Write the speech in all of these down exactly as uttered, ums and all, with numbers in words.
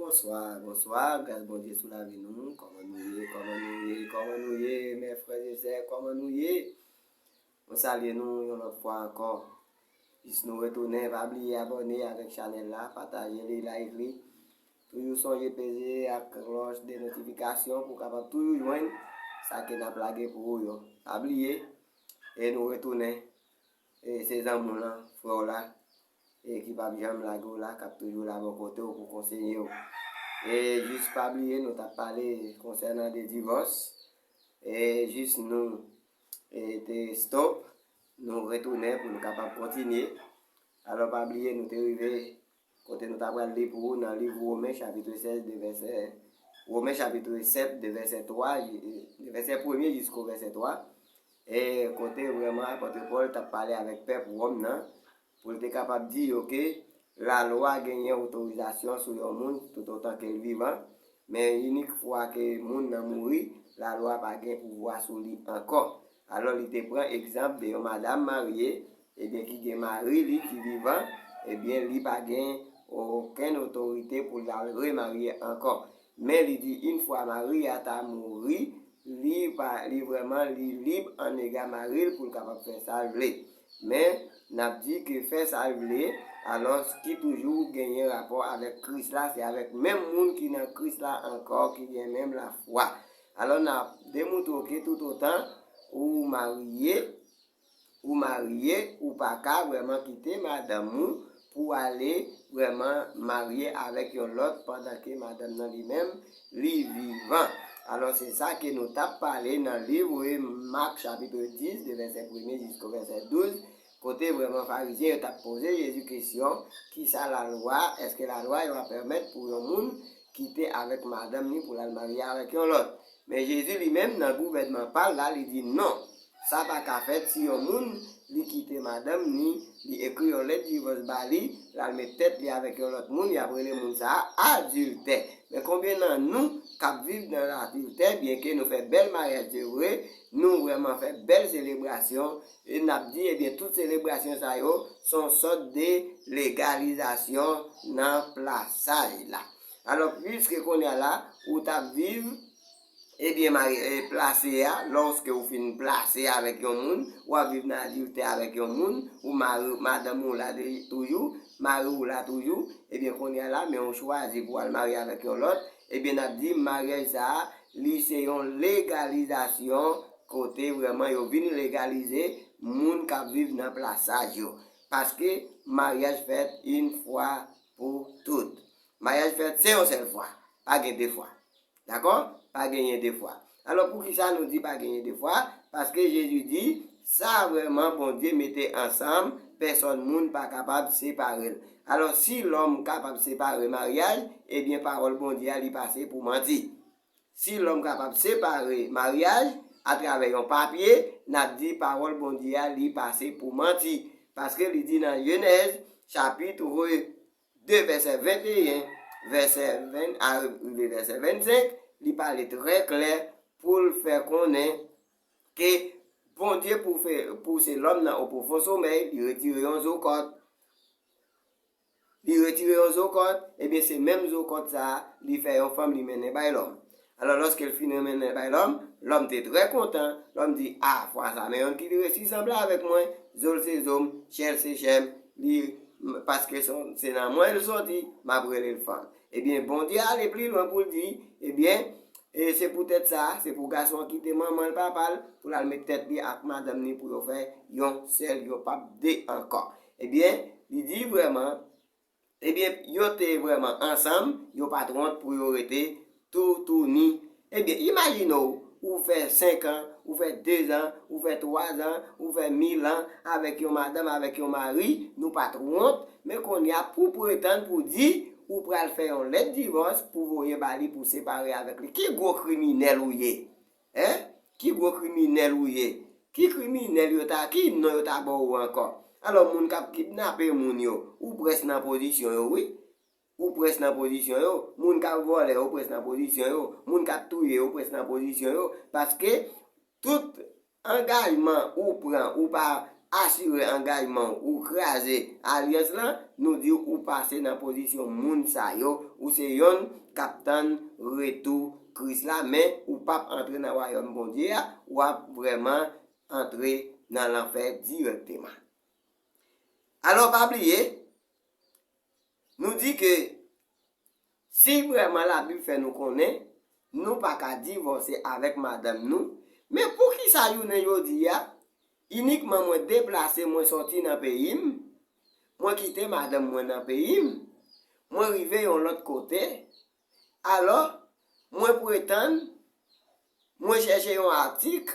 Bonswa, bonswa, gras Bondye sou lavi nou. Kòman nou ye, kòman nou ye, kòman nou ye, mè frè e sè, kòman nou ye? Mwen salye nou yon lòt fwa ankò. Jis nou retounen, pa bliye abòne avèk chanèl la, pataje li, like li. Toujou sonje peze ak klòch de notifikasyon pou w kapab toujou jwenn sa ke n ap lage pou ou yo. Pa bliye, e nou retounen. E se zanmi w lan, frè w la, e ki p ap janm lage w la, k ap toujou la bò kote w pou konseye w. E jis pa bliye, nou t ap pale konsènan de divòs. E jis nou e, te stop, nou retounen pou nou kapab kontinye. Alò, pa bliye, nou te rive kote nou ta pral li pou ou nan liv Women, chapit sèz, de vèsè, Women, chapit sèt, de vèsè twa, de vèsè premye jisko vèsè twa. E kote vrèman apòt Pòl t ap pale avèk pèp Wòm nan, pou l te kapab di yo ke lalwa genyen otorizasyon sou yon moun toutotan ke l vivan, men inik fwa ke moun nan mouri, lalwa pa gen pouvwa sou li ankò. Alò, li te pran egzanp de yon madanm marye, ebyen, ki gen mari li ki vivan, ebyen, li pa gen okenn otorite pou l al remarye ankò. Men li di, yon fwa mari a ta mouri, li pa, li vrèman, li lib an ega mari l pou l kapab fè sa l vle. Men, n ap di ke fè sa l vle, alò, ki toujou genyen rapò avèk Kris la, se avèk menm moun ki nan Kris la ankò, ki gen menm lafwa. Alò, n ap demontre w ke toutotan ou marye, ou marye, ou pa ka vrèman kite madanm ou pou ale vrèman marye avèk yon lòt pandan ke madanm nan li menm, li vivan. Alò, se sa ke nou t ap pale nan liv Mak, chapit dis, de vèsè premye jisko vèsè douz, kote vrèman Farizyen yo t ap poze Jezi kesyon, kisa lalwa, èske lalwa yo ap pèmèt pou yon moun kite avèk madanm ni pou l al marye avèk yon lòt? Men Jezi li menm, nan gouvènman pa l la, li di non. Sa pa ka fèt si yon moun, li kite madanm ni, li ekri yon lèt divòs ba li, l al met tèt li avèk yon lòt moun, y ap rele moun sa a adiltè. Men konbyen nan nou k ap viv nan adiltè, byenke nou fè bèl maryaj, se vre, nou vrèman fè bèl selebrasyon, e n ap di, ebyen, tout selebrasyon sa yo, se yon sòt de legalizasyon nan plasaj la. Alò, piske kounye a la, ou t ap viv, ebyen, mari, e, plase a, lòske ou fin plase avèk yon moun, w ap viv nan adiltè avèk yon moun, ou mari, madanm ou la de, toujou, mari ou la toujou, ebyen, kounye a la, men ou chwazi pou al marye avèk yon lòt, ebyen, n ap di, maryaj sa a, li se yon legalizasyon, kote vrèman yo vin legalize moun k ap viv nan plasaj yo. Paske maryaj fèt yon fwa pou tout. Maryaj fèt se yon sèl fwa, pa gen de fwa. Dakò? Pa genyen de fwa. Alò, poukisa nou di pa genyen de fwa? Paske Jezi di, sa vrèman Bondye mete ansanm, pèsòn moun pa kapab separe l. Alò, si lòm kapab separe maryaj, ebyen, pawòl Bondye a, li pase pou manti. Si lòm kapab separe maryaj atravè yon papye, n ap di pawòl Bondye a, li pase pou manti. Paske li di nan Jenèz, chapit de, vèsè venteyen, vèsè ven, a rive vèsè vennsenk, li pale trè klè pou l fè konnen ke Bondye pou fè, pouse lòm nan o pwofon somèy, li retire yon zo kòt. Li retire yon zo kòt, ebyen, se menm zo kòt sa a, li fè yon fanm, li mennen bay lòm. Alò, lòske l fin mennen bay lòm, lòm te trè kontan. Lòm di, a, fwa sa, men yonn ki te resi sanble avèk mwen, zo l se zo m, chè l se chè m, li, paske se nan mwen l soti, m ap rele l fanm. Ebyen, Bondye ale pli lwen pou l di, ebyen, e se poutèt sa, se pou gason an kite manman l, papa l, pou l al met tèt li ak madanm ni pou yo fè yon sèl, yo p ap de ankò. Ebyen, li di vrèman, ebyen, yo te vrèman ansanm, yo pa t wont pou yo rete toutouni. Ebyen, imajine w, ou fè senk an, ou fè dezan, ou fè twazan, ou fè mil an avèk yon madanm, avèk yon mari, nou pa t wont, men kounye a pou pretann pou di ou pral fè yon lèt divòs pou voye ba li pou separe avèk li. Ki gwo kriminèl ou ye? Hein? Ki gwo kriminèl ou ye? Ki kriminèl yo ta, ki non yo ta ba w ankò? Alò, moun k ap kidnape moun yo, ou près nan pozisyon yo, wi. Ou près nan pozisyon yo. Moun k ap vòlè, ou près nan pozisyon yo. Moun k ap touye, ou près nan pozisyon yo. Paske tout angajman ou pran, ou pa asire angajman w, ou kraze alyans lan, nou di w ou pase nan pozisyon moun sa yo, ou se yonn k ap tann retou Kris la, men ou p ap antre nan wayòm Bondye a, w ap vrèman antre nan lanfè dirèkteman. Alò, pa bliye, nou di ke si vrèman Labib fè nou konnen, nou pa ka divòse avèk madanm nou, men poukisa jounen jodi a, inikman mwen deplase, mwen sòti nan peyi m, mwen kite madanm mwen nan peyi m, mwen rive yon lòt kote, alò, mwen pretann Mwen chèche yon atik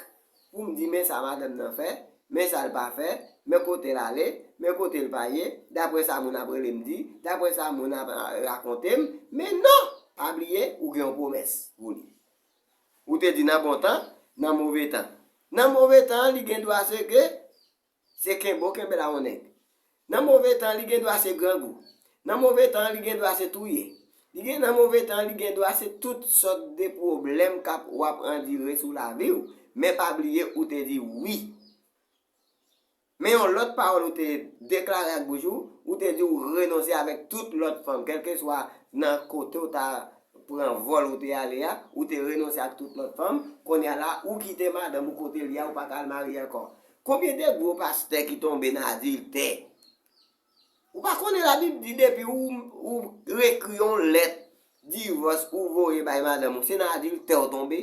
pou m di men sa madanm nan fè, men sa l pa fè, men kote l ale, men kote l pa ye, daprè sa moun ap rele m di, daprè sa moun ap rakonte m, men non, pa bliye ou gen yon pwomès pou li. Ou te di nan bon tan, nan move tan. Nan move tan an, li gen dwa se ke se kenbe w kenbe la yon nèg. Nan move tan, li gen dwa se grangou. Nan move tan, li gen dwa se touye. Li gen nan move tan, li gen dwa se tout sòt de pwoblèm k ap w ap andire sou lavi w. Men pa bliye ou te di wi. Men yon lòt pawòl ou te deklare ak bouch ou, ou te di ou renonse avèk tout lòt fanm, kèlkeswa nan kote w ta pran vòl ou te ale a, ou te renonse ak tout lòt fanm, kounye a la, ou kite madanm ou kote l ye a, ou pa ka al marye ankò. Konbyen de gwo pastè ki tonbe nan adiltè? Ou pa konnen Labib di depi ou, ou ekri yon lèt divòs ou voye bay madanm ou, se nan adiltè w tonbe?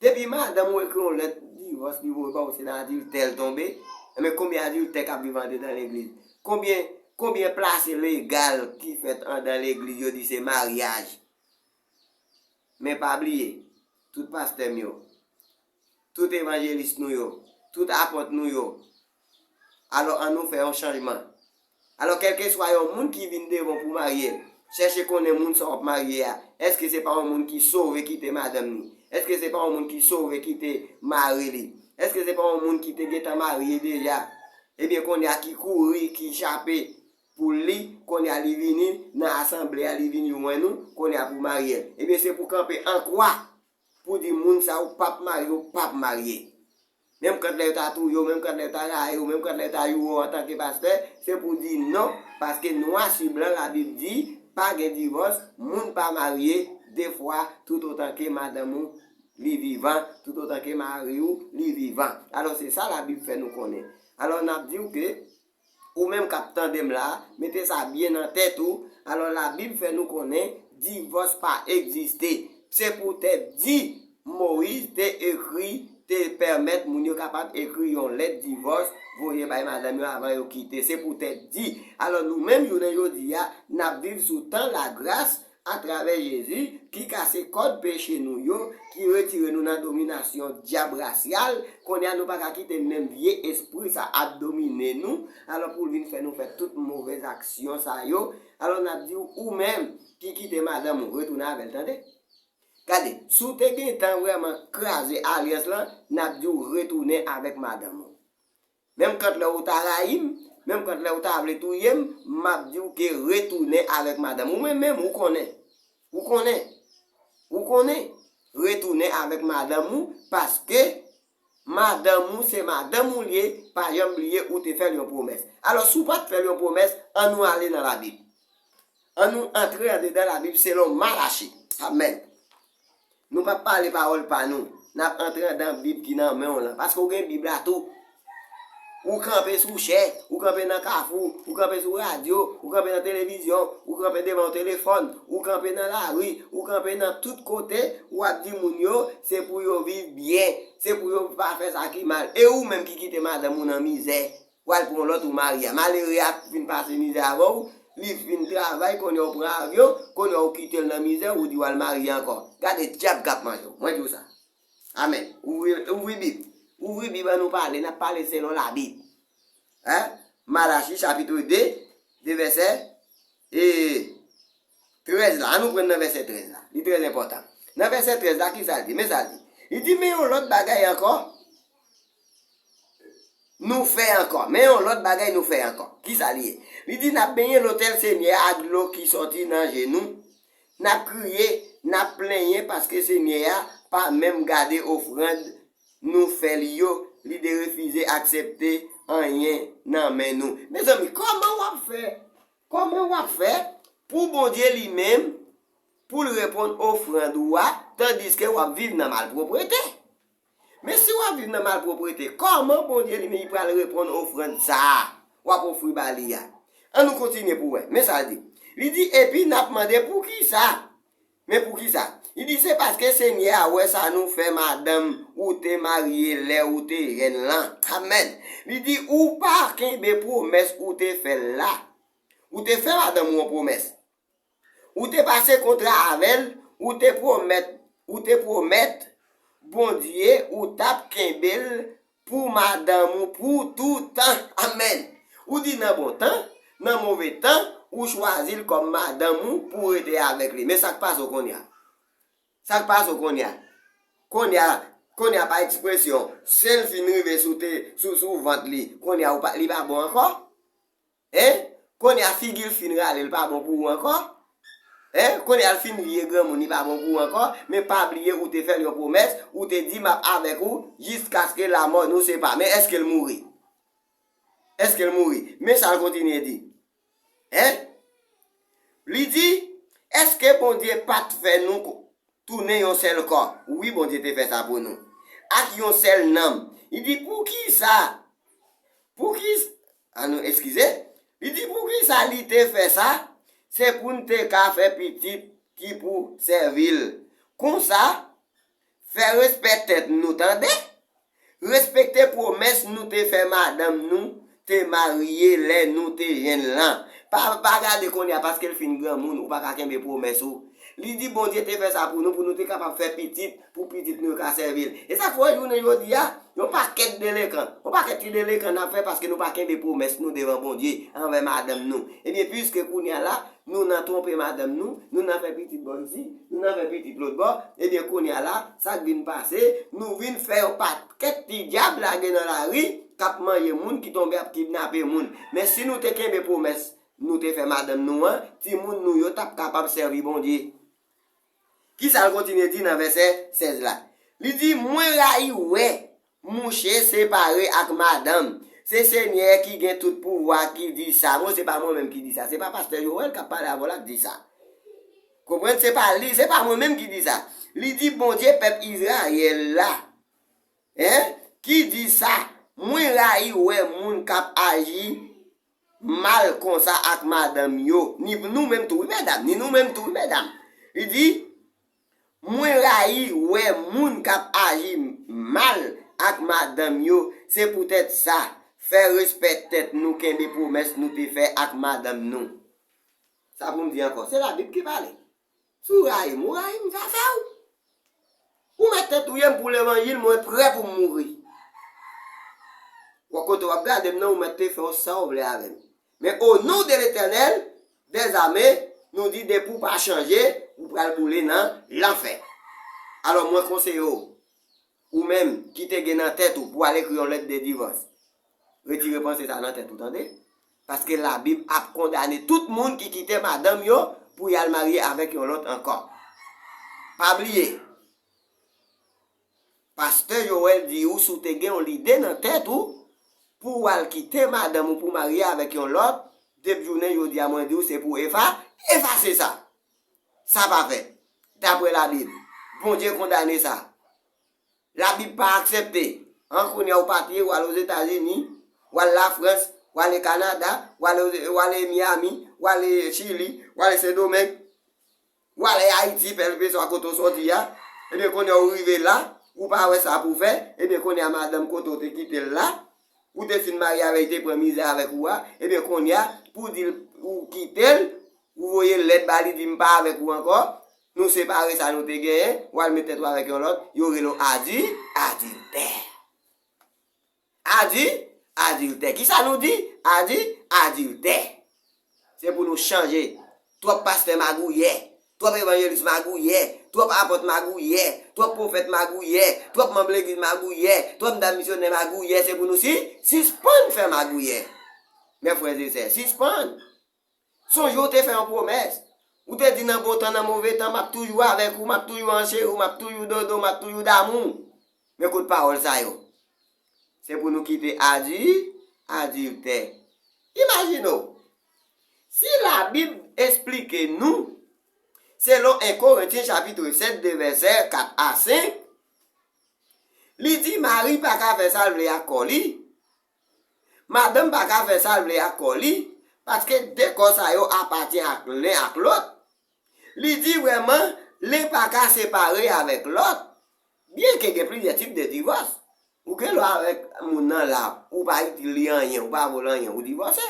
Depi madanm ou ekri yon lèt divòs li voye ba ou, se nan adiltè l tonbe? Enben, konbyen adiltè k ap viv andedan legliz? Konbyen, konbyen plase legal ki fèt andan legliz yo di se maryaj? Men pa bliye, tout pastè m yo, tout evanjelis nou yo, tout apòt nou yo, alò ann nou fè yon chanjman. Alò, kèlkeswa yon moun ki vin devan w pou w marye l, chèche konnen moun sa w ap marye a, èske se pa yon moun ki sove kite madanm li? Èske se pa yon moun ki sove kite mari li? Èske se pa yon moun ki te gentan marye deja? Ebyen, kounye a ki kouri, ki chape pou li, kounye a li vini nan asanble a, li vin jwenn ou, kounye a pou w marye l. Ebyen, se pou kanpe an kwa pou di moun sa ou p ap marye, ou p ap marye. Menm kant lè yo ta touye w, menm kant lè yo ta rayi w, menm kant lè yo ta joure w antanke pastè, se pou di non, paske nwa si blan Labib di, pa gen divòs, moun pa marye de fwa, toutotan ke madanm ou li vivan, toutotan ke mari w li vivan. Alò, se sa Labib fè nou konnen. Alò, n ap di w ke ou menm k ap tande m la, mete sa byen nan tèt ou. Alò, Labib fè nou konnen divòs pa egziste. Se poutèt di Moyiz te ekri, te pèmèt moun yo kapab ekri yon lèt divòs, voye bay madanm yo avan yo kite. Se poutèt di. Alò, nou menm, jounen jodi a, n ap viv sou tan lagras, atravè Jezi, ki kase kòd peche nou yo, ki retire nou nan dominasyon dyab rasyal. Kounye a, nou pa ka kite menm vye espri sa ap domine nou, alò pou l vin fè nou fè tout movèz aksyon sa yo. Alò, n ap di w, ou menm ki kite madanm ou, retounen avè l, tande. Gade, si w te gentan vrèman kraze alyans lan, n ap di w retounen avèk madanm ou. Menm kant lè ou ta rayi m, menm kant lè ou ta vle touye m, m ap di w ke retounen avèk madanm ou. Men menm ou konnen. Ou konnen. Ou konnen. Retounen avèk madanm ou, paske madanm ou se madanm ou l ye, pa janm bliye ou te fè l yon pwomès. Alò, si w pa t fè l yon pwomès, ann nou ale nan Labib. Ann nou antre andedan Labib selon Malachi. Amèn. Nou p ap pale pawòl pa nou. N ap antre andan Bib ki nan men w lan. Paske w gen Bib la tou. Ou kanpe sou chè, ou kanpe nan kafou, ou kanpe sou radyo, ou kanpe nan televizyon, ou kanpe devan yon telefòn, ou kanpe nan lari, ou kanpe nan tout kote, w ap di moun yo, se pou yo viv byen, se pou yo pa fè sa ki mal. E ou menm ki kite madanm ou nan mizè, w al pran yon lòt ou marye a. Malere a fin pase mizè avè w, li fin travay, kounye a w pran avyon, kounye a w kite l nan mizè, ou di w al marye ankò. Gade dyab k ap manje w. Mwen di w sa. Amèn. Ouvri, ouvri Bib. Ouvri Bib, ann nou pale. N ap pale selon Labib. Hein? Malachi, chapit de, de vèsè, e, trèz la. Ann nou pran nan vèsè trèz la. Li trè enpòtan. Nan vèsè trèz la, ki sa l di? Men sa l di. Li di, men yon lòt bagay ankò, nou fè ankò. Men yon lòt bagay nou fè ankò. Ki sa l ye? Li di, n ap benyen lotèl Senyè a ak dlo ki sòti nan je nou. N ap kriye, n ap plenyen paske Senyè a pa menm gade ofrann nou fè li yo, li derefize aksepte anyen nan men nou. Mezanmi, kòman w ap fè? Kòman w ap fè pou Bondye li menm, pou l reponn ofrann ou a, tandiske w ap viv nan malpwoprete? Men si w ap viv nan malpwoprete, kòman Bondye li menm li pral reponn ofrann sa a w ap ofri ba li a? An nou kontinye pou wè. Men sa l di. Li di, epi n ap mande poukisa? Men poukisa? Li di, se paske Senyè a wè sa nou fè madanm ou te marye lè ou te jèn lan. Amèn. Li di, ou pa kenbe pwomès ou te fè l la. Ou te fè madanm ou yon pwomès. Ou te pase kontra avè l, ou te pwomèt, ou te pwomèt Bondye ou t ap kenbe l pou madanm ou pou toutan. Amèn. Ou di nan bon tan, nan move tan, ou chwazi l kòm madanm ou pou w rete avèk li. Men sa k pase w kounye a? Sa k pase w kounye a? Kounye a, kounye a pa ekspresyon, sen l fin rive sou te, sou, sou vant li, kounye a ou pa, li pa bon ankò? Hein? Kounye a figi l fin rale, l pa bon pou ou ankò? Hein? Kounye a l fin vye granmoun, li pa bon pou ou ankò? Men pa bliye ou te fè l yon pwomès, ou te di, m ap avèk ou jiskaske lamò nou separe. Men èske l mouri? Èske l mouri? Men sa l kontinye di. Hein? Li di, èske Bondye pa t fè nou ko-, tounen yon sèl kò? Wi, Bondye te fè sa pou nou. Ak yon sèl nanm. Li di, poukisa? Poukisa? An nou eskize. Li di, poukisa li te fè sa? Se pou n te ka fè pitit ki pou sèvi l. Konsa, fè respè tèt nou, tande. Respekte pwomès nou te fè madanm nou te marye lè nou te jèn lan. Pa, pa gade kounye a paske l fin granmoun, ou pa ka kenbe pwomès ou. Li di Bondye te fè sa pou nou, pou nou te kapab fè pitit, pou pitit nou yo ka sèvi l. E sa k fè w wè jounen jodi a, yon pakèt delekan, yon pakèt ti delekan n ap fè paske nou pa kenbe pwomès nou devan Bondye anvè madanm nou. Ebyen, piske kounye a la, nou nan twonpe madanm nou, nou nan fè pitit bò isi, nou nan fè pitit lòt bò, ebyen, kounye a la, sa k vin pase, nou vin fè yon pakèt ti dyab lage nan lari, k ap manje moun, ki tonbe ap kidnape moun. Men si nou te kenbe pwomès nou te fè madanm nou an, timoun nou yo t ap kapab sèvi Bondye. Kisa l kontinye di nan vèsè sèz la? Li di, mwen rayi wè mouche separe ak madanm. Se Senyè ki gen tout pouvwa ki di sa. Mwen, se pa mwen menm ki di sa. Se pa pastè Joel k ap pale avè w la k di sa. Konprann? Se pa li, se pa mwen menm ki di sa. Li di Bondye pèp Izrayèl la. Hein? Ki di sa, mwen rayi wè moun k ap aji mal konsa ak madanm yo. Ni nou menm tou, wi, medam. Ni nou menm tou, wi, medam. Li di, mwen rayi wè moun k ap aji mal ak madanm yo. Se poutèt sa, fè respè tèt nou, kenbe pwomès nou te fè ak madanm nou. Sa pou m di ankò, se Labib ki pale. Si w rayi m, ou rayi m, zafè w. Ou mèt te touye m pou levanjil, mwen prè pou m mouri. Wè kote w ap gade m nan, ou mèt te fè w sa w vle avè m. Men o non de Letènèl dèzame, nou di depi w pa chanje, ou pral boule nan lanfè. Alò mwen konseye w, ou menm ki te gen nan tèt ou pou al ekri yon lèt de divòs, retire panse sa nan tèt ou, tande. Paske Labib ap kondane tout moun ki kite madanm yo pou y al marye avèk yon lòt ankò. Pa bliye, pastè Joel di ou si w te gen yon lide nan tèt ou pou w al kite madanm ou pou marye avèk yon lòt, depi jounen jodi a mwen di w se pou efa, efase sa. Sa pa fèt. Daprè Labib, Bondye kondane sa. Labib pa aksepte. An, kounye a w pati, w al Ozetazini, w al Lafrans, w al Kanada, w al, w al Miami, w al Chili, w al Sendomeng, w al Ayiti, kèlkeswa kote w sòti a. Ebyen, kounye a w rive la, ou pa wè sa pou w fè, ebyen, kounye a madanm kote w te kite l la, ou te fin marye avè l, te pran mizè avèk ou a, ebyen, kounye a, pou di l ou kite l, ou voye lèt ba li, di m pa avèk ou ankò, nou separe sa nou te genyen, w al met tèt ou avèk yon lòt, yo rele w adi, adiltè. Adi, adiltè. Kisa nou di? Adi, adiltè. Se pou nou chanje. Twòp pastè magouyè, twòp evanjelis magouyè, twòp apòt magouyè, twòp pwofèt magouyè, twòp manm legliz magouyè, twòp dam misyonè magouyè, se pou nou si, sispann fè magouyè. Mes frères et sœurs, sispann. Sonje w te fè yon pwomès. Ou te di nan bon tan, nan move tan, m ap toujou avèk ou, m ap toujou an cheri w, m ap toujou dodo w, m ap toujou damou w. Men kout pawòl sa yo. Se pou nou kite adi, adiltè. Imajine w, si Labib esplike nou, selon en Korentyen chapit sèt, de vèsè kat a senk, li di mari pa ka fè sa l vle ak kò li, madanm pa ka fè sa l vle ak kò li, paske de kò sa yo apatyen ak len ak lòt. Li di vrèman, len pa ka separe avèk lòt. Byenke gen plizyè tip de divòs. Ou gen lwa avèk moun nan la, ou pa itil li anyen, ou pa vo l anyen, ou divòse.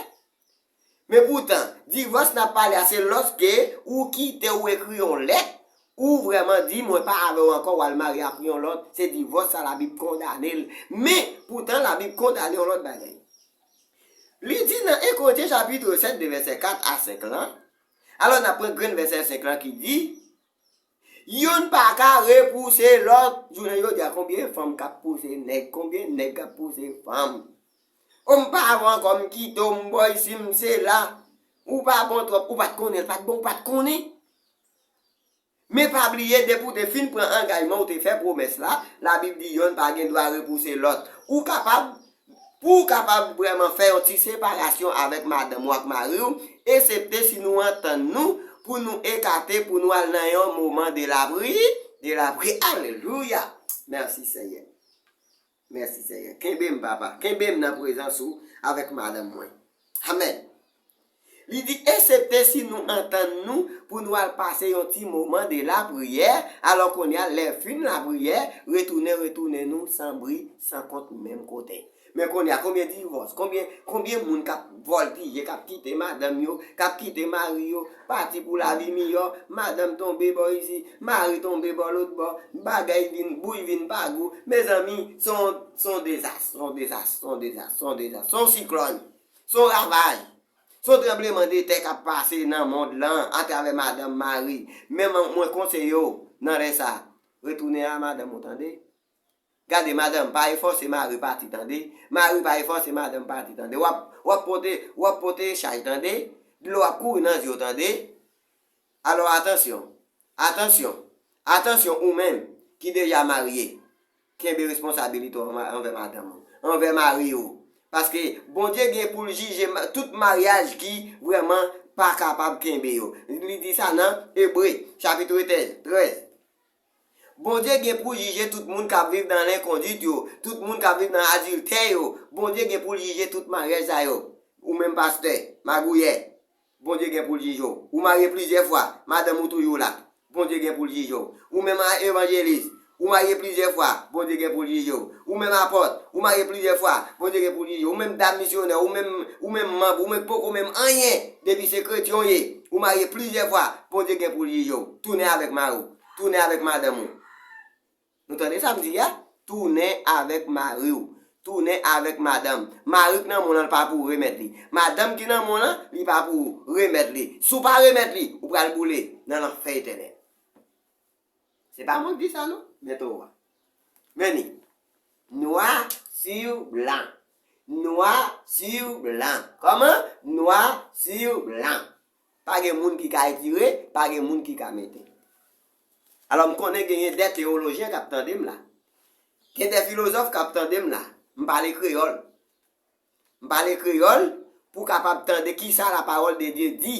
Men poutan, divòs n ap pale a, se lòske ou kite, ou ekri yon lèt, ou vrèman di, "Mwen pa avè w ankò," w al marye ak yon lòt, se divòs sa Labib kondane l. Men, poutan, Labib kondane yon lòt bagay. Li di nan en Korentyen chapit sèt, de vèsè kat a senk lan, alò n ap pran grenn vèsè senk lan ki di, "Youn pa ka repouse lòt." Jounen jodi a, konbyen fanm k ap pouse nèg? Konbyen nèg k ap pouse fanm? "O, m pa avè w ankò, m kite w, m bò isi, m sela." Ou pa bon twòp, ou pa t konnen, l pa t bon, ou pa t konnen. Men pa bliye, depi w te fin pran angajman, ou te fè pwomès la, Labib di yonn pa gen dwa repouse lòt. Ou kapab, pou w kapab vrèman fè yon ti separasyon avèk madanm ou ak mari w, esepte si nou antann nou pou nou ekate, pou nou al nan yon moman de lapri, de lapri. Alelouya! Mèsi, Senyè. Mèsi, Senyè. Kenbe m, papa. Kenbe m nan prezans ou avèk madanm mwen. Amèn. Li di, esepte si nou antann nou pou nou al pase yon ti moman de lapriyè, alò kounye a, lè fin lapriyè, retounen, retounen nou san bri, san kont menm kote. Men kounye a, konbyen divòs, konbyen, konbyen moun k ap vòltije, k ap kite madanm yo, k ap kite mari yo, pati pou lavi miyò, madanm tonbe bò isi, mari tonbe bò lòt bò, bagay vin, bouy vin pa gou. Mezanmi, se yon, se yon dezas, se yon dezas, se yon dezas, se yon dezas, se yon siklòn, se yon ravaj, se yon tranblemanntè k ap pase nan mond lan atravè madanm, mari. Men mwen, mwen konseye w nan lè sa, retounen a madanm ou, tande. Gade, madanm, pa e fòse mari pati, tande. Mari, pa e fòse madanm pati, tande. W ap, w ap pote, w ap pote chaj, tande. Dlo ap kouri nan zye w, tande. Alò, atansyon, atansyon, atansyon, ou menm ki deja marye, kenbe responsabilite w anvè madanm ou, anvè mari w. Paske Bondye gen pou l jije ma-, tout maryaj ki vrèman pa kapab kenbe yo. Li di sa nan Ebre, chapit trèz, trèz. Bondye gen pou l jije tout moun k ap viv nan lenkondit yo, tout moun k ap viv nan adiltè yo. Bondye gen pou l jije tout maryaj sa yo. Ou menm pastè, magouyè, Bondye gen pou l jije w. Ou marye plizyè fwa, madanm ou toujou la. Bondye gen pou l jije w. Ou menm a-, evanjelis, ou marye plizyè fwa, Bondye gen pou l jije w. Ou menm apòt, ou marye plizyè fwa, Bondye gen pou l jije w. Ou menm dam misyonè, ou menm, ou menm manm, ou menm poko menm anyen, depi se kretyen w ye, ou marye plizyè fwa, Bondye gen pou l jije w. Tounen avèk mari w. Tounen avèk madanm ou. Nou tande sa m di a? Tounen avèk mari w. Tounen avèk madanm. Mari k nan men w lan, li pa pou w remèt li. Madanm ki nan men w lan, li pa pou w remèt li. Si w pa remèt li, ou pral boule nan lanfè etènèl. Se pa mwen k di sa non, men Towa. Men li. Nwa si blan. Nwa si blan. Kòman? Nwa si blan. Pa gen moun ki ka retire, pa gen moun ki ka mete. Alò, m konnen genyen de teyolojyen k ap tande m la. Gen de filozòf k ap tande m la. M pale kreyòl. M pale kreyòl pou w kapab tande kisa la parole de Dieu di.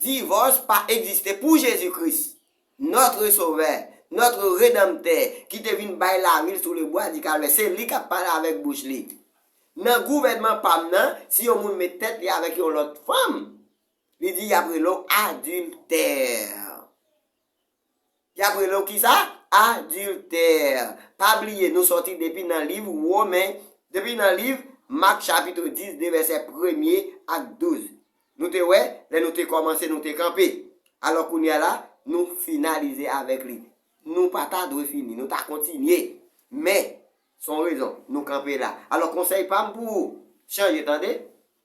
Divòs pa egziste pou Jezi Kris, notre Sauveur, notre Rédempteur, ki te vin bay lavi l sou le bois du Calvaire. Se li k ap pale avèk bouch li. Nan gouvènman pa m nan, si yon moun met tèt li avèk yon lòt fanm, li di y ap rele w adiltè. Y ap rele w kisa? Adiltè. Pa bliye, nou sòti depi nan liv Women, depi nan liv Mak chapit dis, de vèsè premye ak douz. Nou te wè, lè nou te kòmanse, nou te kanpe. Alò kounye a la, nou finalize avèk li. Nou pa ta dwe fini, nou ta kontinye. Men, se yon rezon, nou kanpe la. Alò konsèy pa m pou ou, chanje, tande?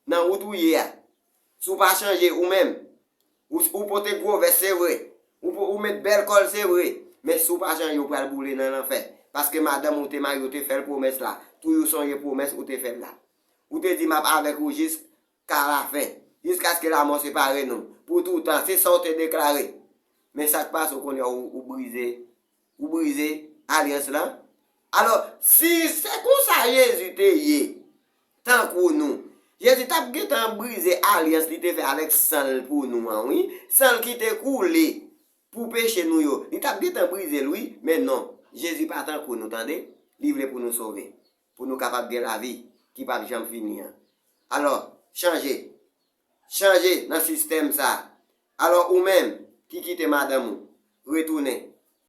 Nan wout ou ye a. Si w pa chanje ou menm, ou, ou pote gwo vès, se vre. Ou, po- ou met bèl kòl, se vre. Men si w pa chanje, ou pral boule nan lanfè. Paske madanm ou te marye, ou te fè l pwomès la. Toujou sonje pwomès ou te fè l la. Ou te di, "M ap avèk ou jiska lafen, jiskaske lamò separe nou, pou toutan." Se sa w te deklare. Men sa k pase, w konnen ou, ou brize, ou brize alyans lan. Alò, si se konsa Jezi te ye, tankou nou. Jezi t ap gentan brize alyans li te fè avèk san l pou nou an, wi. San l ki te koule pou peche nou yo. Li t ap gentan brize l, wi. Men non, Jezi pa tankou nou, tande. Li vle pou nou sove. Pou nou kapab gen lavi ki p ap janm fini an. Alò, chanje. Chanje nan sistèm sa. Alò, ou menm ki kite madanm ou, retounen.